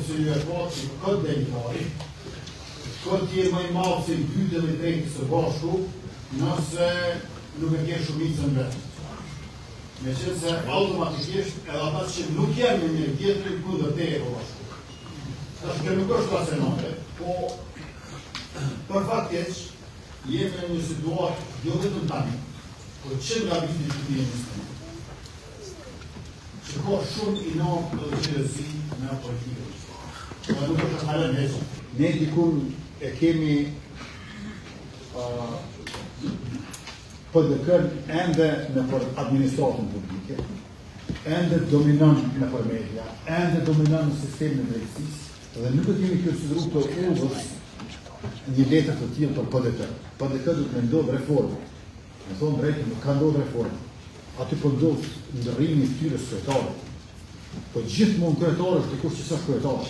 Sepse ju e patë që kot del i pari, kot je më i madh se i dyti dhe i treti së bashku, nëse nuk e ke shumicën vetë. Meqenëse automatikisht edhe ata që nuk janë me njëri tjetrin kundër teje po bashku. Tash kjo nuk është racionale, po për fat keq jemi në një situatë jo vetëm tani, por që nga viti 2021 që ka shumë inat dhe xhelozi në politikë. Po nuk është kalon hiç. Ne dikun e kemi uh, PDK-n ende nëpër administratën publike, ende dominon nëpër media, ende dominon në sistemin e drejtësisë dhe nuk e kemi konsideru të udhës një letër të tillë për PDK. PDK do të ndodhë reformë. Me thonë drejtë, nuk ka ndodhë reformë. Aty po ndodh ndërrimi i fytyrës kryetarit. Po gjithmonë kryetar është dikush që s'është kryetar.